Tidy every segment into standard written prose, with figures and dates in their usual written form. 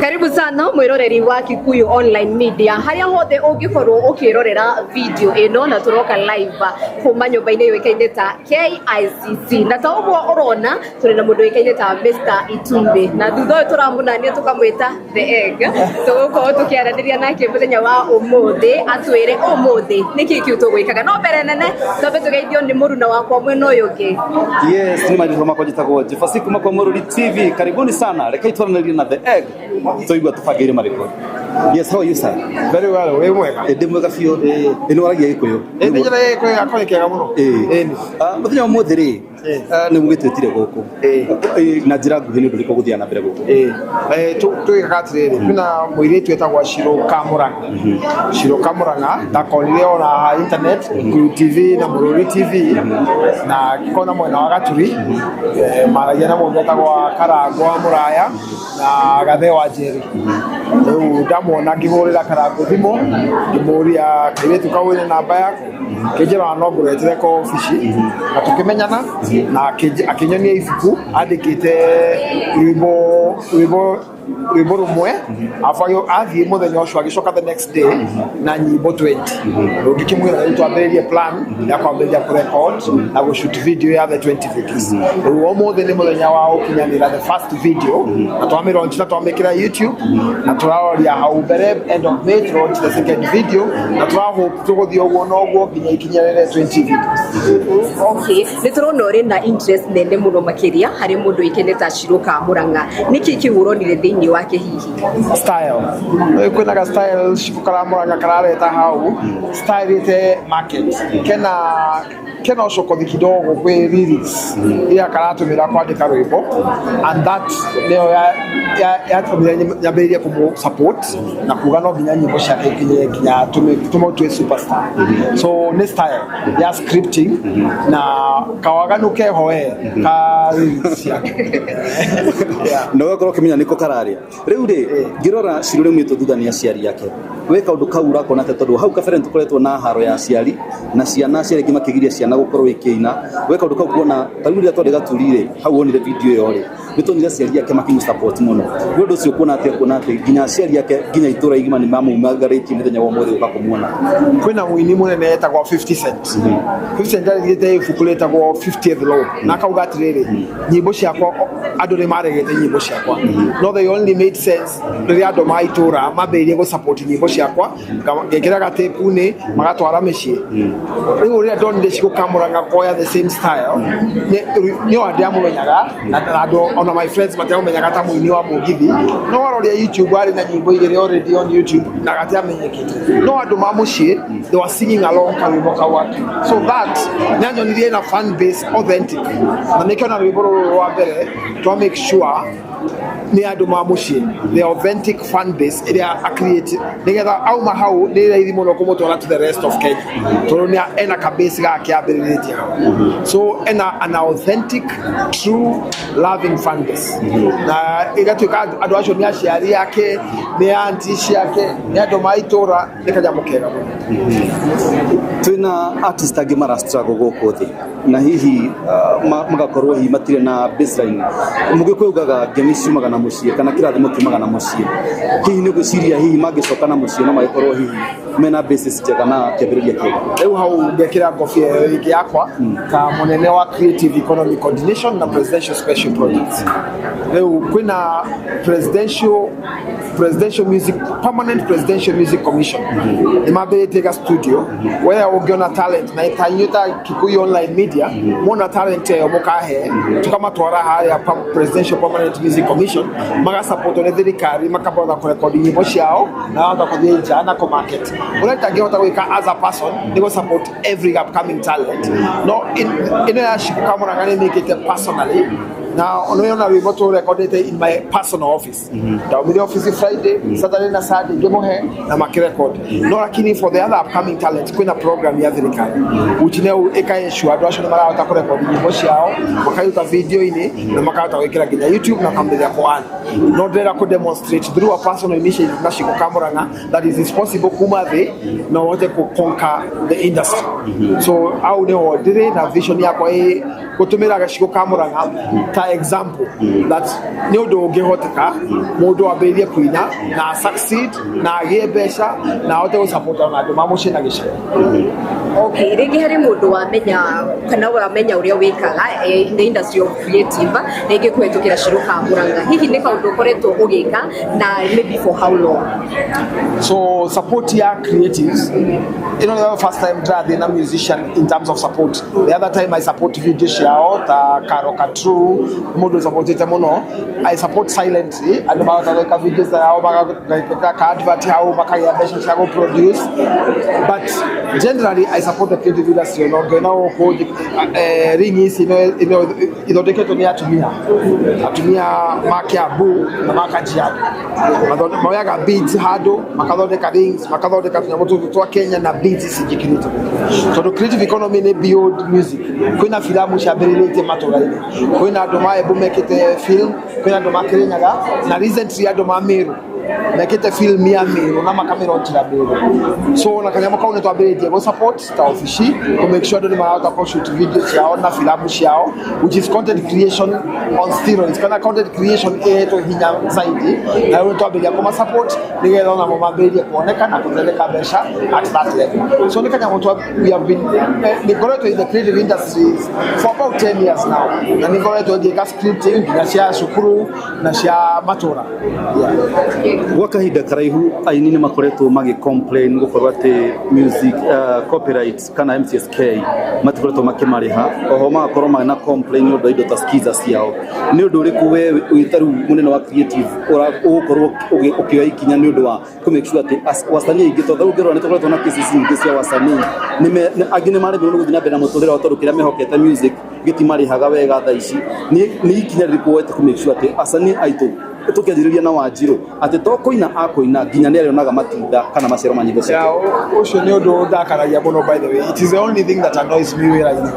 Karibu sana mwiroreri wa Kikuyu Online Media haria hothe ungikorwo ukirorera video ino, na turoka live kuma nyumba-ini yuikaine ta KICC, na ta uguo urona turi na mundu uikaine ta Mr Itumbi, na thutha uyu turamunania tukamwita The Egg. Tugukorwo tukiaraniria nake muthenya wa umuthi atwire umuthi niki kiu tugwikaga. No mbere nene twambe tugeithio ni muruna wakwa mwena uyu ungi. Yes, ni marĩtwa makwa, njĩtagwo Jefasi kuma kwa Mũrũri TV. Karibuni sana. Reke twaranĩrie na The Egg. Tũigua tũbangĩire marĩkũ. Yes, how are you, sir? Very well, wĩ mwega. Ndĩ mwega biũ. Ĩ nĩ waragia Gĩkũyũ. Ĩ nĩ njĩra gĩkũyũ gakwa nĩ kĩega mũno. Ĩ. Ĩni. Ah, mũthenya wa ũmũthĩ rĩ, ah, nĩ mũgĩtwĩtire gũkũ. Na njĩra nguhĩ nĩ ũndũ ũrĩkũ gũthiaga na mbere gũkũ? Ĩ. Twĩkaga atĩrĩrĩ, kwĩna mũirĩtu wĩtagwo Shiro Kamũrang'a. Shiro Kamũrang'a ndakonire ona haha internet, Kikuyu TV na Mũrũri TV, na ngĩkona mwena wa Gaturi, maragia na mũndũ wĩtagwo Karangũ wa Mũraya na Gathe wa Njeri. Rĩu ndamuona ngĩhũrĩra Karangũ thimũ, ngĩmũria, "Kairĩtu kau wĩna namba yako?" Kĩnjĩra no ngũretere ko obici, na tũkĩmenyana na akĩnyonia ibuku andĩkĩte rwĩmbo rũmwe, arabu athiĩ mũthenya ũcio, agĩcoka the next day na nyĩmbo 20. Rĩu ngĩkĩmwĩra rĩu twambĩrĩrie plan ya kwambĩrĩria kũrecord na gũshoot video ya the 20 videos. Rĩu ũmũthĩ nĩ mũthenya wa gũkinyanĩra the first video, na twamĩlaunch na twamĩkĩra YouTube, na tũraroria hau mbere end of May to launch the second video, na tũrahope tũgũthiĩ ũguo noguo nginya ikinyĩrĩre 20 videos. Okay, nĩ tũrona ũrĩ na interest nene mũno makĩria harĩ mũndũ ũĩkaine ta Shiro Kamũrang'a. Nĩkĩ kĩu ũronire thĩinĩ wake hihi? Style. Kwĩna ga style Shiko Karamũrang'a karareta hau style ĩte market kena ũcokothi kidogo kwĩ lyrics iria karatũmĩra kwandĩka rwĩmbo, and that nĩyo yatũmire nyambĩrĩrie kũmũ support na kuga no nginya nyĩmbo ciake ikinye nginya tũmũtue superstar. So nĩ style ya scripting na kawaganu keho we ka lyrics ciake, yeah. Na ũgakorwo ũkĩmenya nĩko kararia. Rĩu rĩ, ngĩrora Shiro rĩu thutha nĩ aciari ake. We kaũndũ kau ũrakona atĩa? Tondũ hau kabere nĩ tũkoretwo na haro ya aciari na ciana, aciari aingĩ makĩgiria ciana gũkorwo ikĩina. We kaũndũ kau kuona ta rĩu rĩrĩa twarĩ Gaturi rĩ, hau wonire video ĩyo rĩ, nĩ tuonire aciari ake makĩmũ support mũno. Nĩ ũndũ ũcio kuona atĩa, kuona atĩ nginya aciari ake, nginya itũra igima nĩ mamumagarĩtie mũthenya wa ũmũthĩ gũka kũmuona? Kwĩna mũini mũnene etagwo 50 Cent. 50 Cent arĩgĩte ibuku rĩtagwo 50th Law, na akauga atĩrĩrĩ, nyĩmbo ciakwa andũ nĩ maregete nyĩmbo ciakwa, no they only made sense rĩrĩa andũ ma itũra mambĩrĩirie gũ support nyĩmbo ciakwa, ngekĩraga tape-inĩ magatwara mĩciĩ. Rĩu rĩrĩa ndonire Shiko Kamũrang'a koya the same style, nĩ o ndiamũmenyaga na andũ ona my friends matiamũmenyaga ta mũini wa mũgithi, no waroria YouTube arĩ na nyĩmbo igĩrĩ already on YouTube na gatiamenyekete, no andũ ma mũciĩ they were singing along karwĩmbo kau ake. So that nĩanyonirie na fan base authentic, na nĩkĩo na rwĩmbo rũrũ rwa mbere twa make sure nĩ andũ ma mũciĩ, the authentic fan base ĩrĩa a create, nĩgetha auma hau nĩ raithi mũno kũmũtwara to the rest of Kenya, tondũ nĩ ena ka base gake ambĩrĩrĩtie hau. So ena an authentic, true, loving fan base, na ĩgatuĩka andũ acio nĩ aciari ake, nĩ auntie ciake, nĩ andũ ma itũra. Nĩ kanyamũ kega mũno. Twĩna artist angĩ mara struggle gũkũ thĩ, na hihi magakorwo hihi matirĩ na baseline. Mũgĩkũyũ ugaga ngemi ciumaga na mũciĩ kana kĩrathimo kiumaga na mũciĩ. Hihi nĩ gwĩciria hihi mangĩcoka na mũciĩ no magĩkorwo hihi mena basis njega na kĩambĩrĩria kĩega? Rĩu hau ngekĩra ngobia ĩyo ĩngĩ yakwa ta mũnene wa Creative Economy Coordination na Presidential Special Projects. Rĩu kwĩna presidential music, Permanent Presidential Music Commission, nĩ mambĩrĩtie ga studio where ũngĩona talent, na ta inyuĩ ta Kikuyu Online Media muona talent ĩyo mũkahe, tũkamatwara harĩa Presidential Permanent Music Commission, magasapotwo nĩ thirikari, makahota kũrekodi nyĩmbo ciao na makahota kũthiĩ nja na kũmarket. Ũrĩa itangĩhota gwĩka as a person nĩ gũ support every upcoming talent, no ĩno ya Shiko Kamũrang'a nĩ mĩkĩte personally, na nĩona rwĩmbo tũrekondete in my personal office. Ndaumire office Friday, Saturday na Sunday ngĩmũhe na makĩrecord. No lakini for the other upcoming talent kwĩna program ya thirikari which nĩyo ĩkaensure andũ acio nĩ marahota kũrekodi nyĩmbo ciao, makaruta video-inĩ na makahota gwĩkĩra nginya YouTube na kambĩrĩria kũ earn. No ndĩrenda kũ demonstrate through a personal initiative na Shiko Kamũrang'a that it is possible kuma thĩ na ũhote kũ conquer the industry. So au nĩho ndĩrĩ na vision yakwa ĩ gũtũmĩra Gaciko Kamũrang'a ta Ta example that nĩ ũndũ ũngĩhoteka mũndũ ambĩrĩrie kũina na succeed na agĩe mbeca na ahote gũ support ona andũ ma mũciĩ na gĩcagi. Okay, rĩngĩ harĩ mũndũ wamenya kana wamenya ũrĩa wĩkaga in the industry of creative, rĩngĩ kũhetũkĩra Shiro ka Murang'a, hihi nĩ kaũndũ ũkoretwo ũgĩka na maybe for how long? So support ya creatives, the first time ndĩrathiĩ na musician in terms of support. The other time I support video ciao ta Karo Katru, mũndũ supportĩte mũno. I support silently, andũ mahota gwĩka video ciao, mageka ka advert hau, makagĩa mbeca cia gũ produce, but generally I support the creative industry. No ngĩona gũkũ ring ici ino ithondeketwo nĩ atumia ma Kiambu na ma Kajiado. Moyaga beads handũ makathondeka rings, makathondeka tũnyamũ tũtũ twa Kenya na beads ici njĩkĩrĩte, tondũ creative economy nĩ beyond music. Kwĩna filamu ciambĩrĩrĩtie matũra-inĩ, kwĩna andũ ma Embu mekĩte film, kwĩna andũ ma Kĩrĩnyaga, na recently andũ ma Meru mekĩte film ya Meru na makamĩronjera Meru. So na kanyamũ kau nĩ twambĩrĩtie gũ support ta ofici kũ make sure andũ nĩ marahota kũ shoot video ciao na filamu ciao, which is content creation on steroids, kana content creation ĩhetwo hinya zaidi. Na rĩu nĩ twambĩrĩria kũma support nĩgetha onamo mambĩrĩrie kuoneka na kũthondeka mbeca at that level. So nĩ kanyamũ we have been nĩ ngoretwo in the creative industries for about 10 years now, na nĩ ngoretwo ngĩka scripting nginya cia cukuru na cia matũra, yeah. Gwa kahinda karaihu aini nĩ makoretwo magĩ complain gũkorwo atĩ music copyright kana MCSK matikoretwo makĩmarĩha, oho magakorwo mena complain nĩ ũndũ wa indo ta skiza ciao. Nĩ ũndũ ũrĩkũ we wĩ ta rĩu mũnene wa creative ũgũkorwo ũkĩoya ikinya nĩ ũndũ wa kũ make sure atĩ wasanii aingĩ, tondũ rĩu ũngĩrora nĩ tũkoretwo na cases nyingĩ cia wasanii angĩ nĩ maremirwo nĩ gũthiĩ na mbere na mũtũrĩre wao tondũ kĩrĩa mehokete music gĩtimarĩhaga wega thaa ici. Nĩ ikinya rĩrĩkũ woete kũ make sure atĩ asanii aitũ, tũkĩanjĩrĩria na Wanjirũ, atĩ to kũina akũina nginya nĩ arĩonaga matunda kana maciaro ma nyĩmbo ciake? Yeah, ũcio nĩ ũndũ ndakaragia mũno. By the way, it is the only thing that annoys me wĩra-inĩ,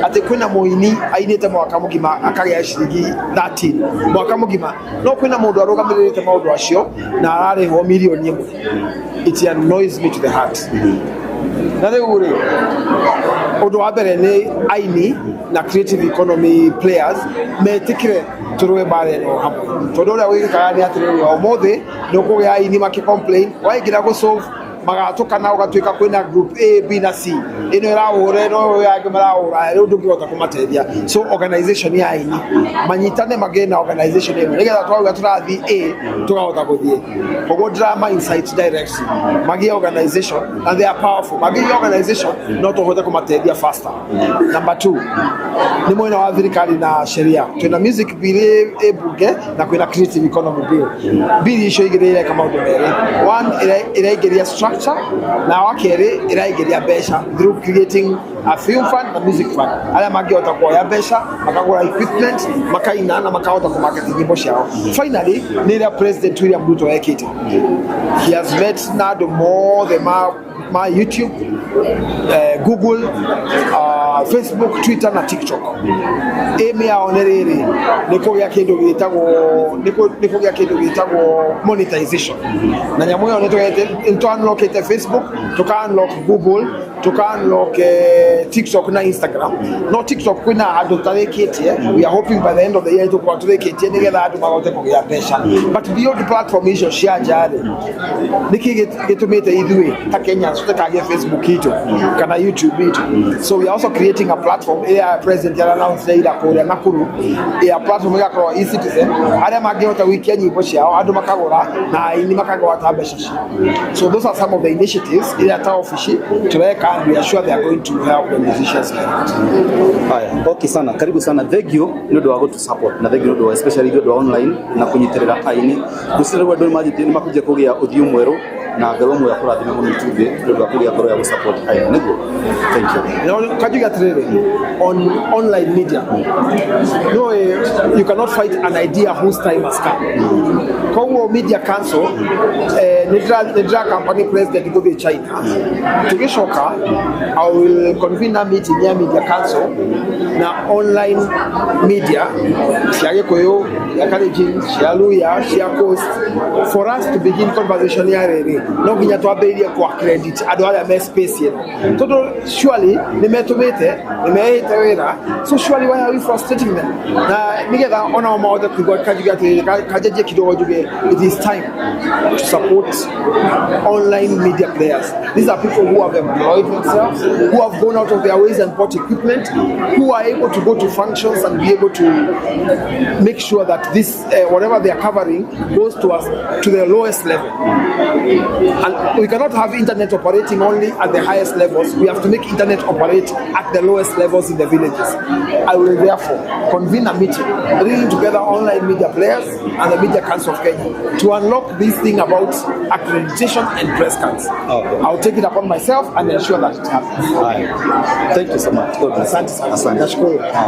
atĩ kwĩna mũini ainĩte mwaka mũgima akagĩa ciringi 13 mwaka mũgima, no kwĩna mũndũ arũgamĩrĩrĩte maũndũ acio na ararĩhwo mirioni 1. It annoys me to the heart. Na rĩu rĩ, ũndũ wa mbere nĩ aini na creative economy players metĩkĩre tũrũe mbara ĩno hamwe, tondũ ũrĩa wĩkĩkaga nĩ atĩrĩrĩ, o ũmũthĩ nĩ ũkũgĩa aini makĩ complain, waingĩra gũ solve magatũkana, ũgatuĩka kwĩna group A, B na C, ĩno ĩrahũra ĩno, ĩyo angĩ marahũra, rĩu ndũngĩhota kũmateithia. So organization ya aini manyitane, magĩe na organization ĩmwe, nĩgetha twauga tũrathiĩ A tũkahota gũthiĩ. Koguo drama insight directly magĩe organization, and they are powerful. Magĩe organization no tũhote kũmateithia faster. Number two nĩ mwena wa thirikari na sheria. Twĩna music bill ĩ bunge na kwĩna creative economy bill. Bill icio igĩrĩ ireka maũndũ merĩ. One, ĩraingĩria structure, na wa kerĩ ĩraingĩria mbeca through creating a film fund na music fund, arĩa mangĩhota kuoya mbeca makagũra equipment, makaina na makahota kũmarket nyĩmbo ciao. Finally, nĩ ĩrĩa President William Ruto ekĩte. He has met na andũ mothe ma YouTube, Google, Facebook, Twitter na TikTok. Aim yao nĩ rĩrĩ, nĩ kũgĩa kĩndũ gĩtagwo nĩ kũgĩa kĩndũ gĩtagwo monetization. Na nyamũ ĩyo nĩ tũ unlockĩte Facebook, tũka unlock Google, tũka unlock TikTok na Instagram. No TikTok kwĩna handũ tarĩkĩtie. We are hoping by the end of the year tũkorwo tũrĩkĩtie nĩgetha andũ mahote kũgĩa mbeca. But beyond platform icio cia nja rĩ, nĩkĩ gĩtũmĩte ithuĩ ta Kenyans tũtikagĩe Facebook itũ kana YouTube itũ? So we are also creating a platform ĩrĩa president ara announce ira kũrĩa Nakuru, ya platform ĩgakorwo e-citizen, arĩa mangĩhota gũikia nyĩmbo ciao, andũ makagũra na aini makagwata mbeca ciao. So those are some of the initiatives iria ta ofici tũreka, and we are sure they are going to help the musicians like that. Haya, okay sana, karibu sana. Thank you nĩ ũndũ wa gũtũ support na thank you nĩ ũndũ wa especially nĩ ũndũ wa online na kũnyitĩrĩra aini. Ngwĩciria rĩu andũ nĩ makũnjia kũgĩa ũthiũ mwerũ, na Ngai wa muoyo akũrathime mũno ituthĩ nĩ ũndũ wa kũgĩa ngoro ya gũ support aini. Nĩguo. Thank you. No, kajuga atĩrĩrĩ, on online media, no, you cannot fight an idea whose time has come. Koguo media council, nĩ ndĩra company president gũthiĩ China. Tũgĩcoka, I will convene a meeting ya media council na online media cia Gĩkũyũ, cia Kalenjin, cia Luhya, cia Coast, for us to begin conversation ya rĩrĩ, no nginya twambĩrĩrie kwa credit andũ arĩa me space ĩno, tondũ surely nĩ metũmĩte, nĩ mehĩte wĩra. So surely, why are we frustrating them? Na nĩgetha onao mahote kũigua, kanjuge atĩrĩrĩ, kanjanjie kidogo njuge it is time to support online media players. These are people who have employed themselves, who have gone out of their ways and bought equipment, who are able to go to functions and be able to make sure that this whatever they are covering goes to us to the lowest level. And we cannot have internet operating only at the highest levels. We have to make internet operate at the lowest levels in the villages. I will therefore convene a meeting, bringing together online media players and the Media Council of Kenya to unlock this thing about accreditation and press cards. I'll take it upon myself and ensure that it happens. Haya. Thank you so much. God bless. Asante sana. Asante. Nashukuru.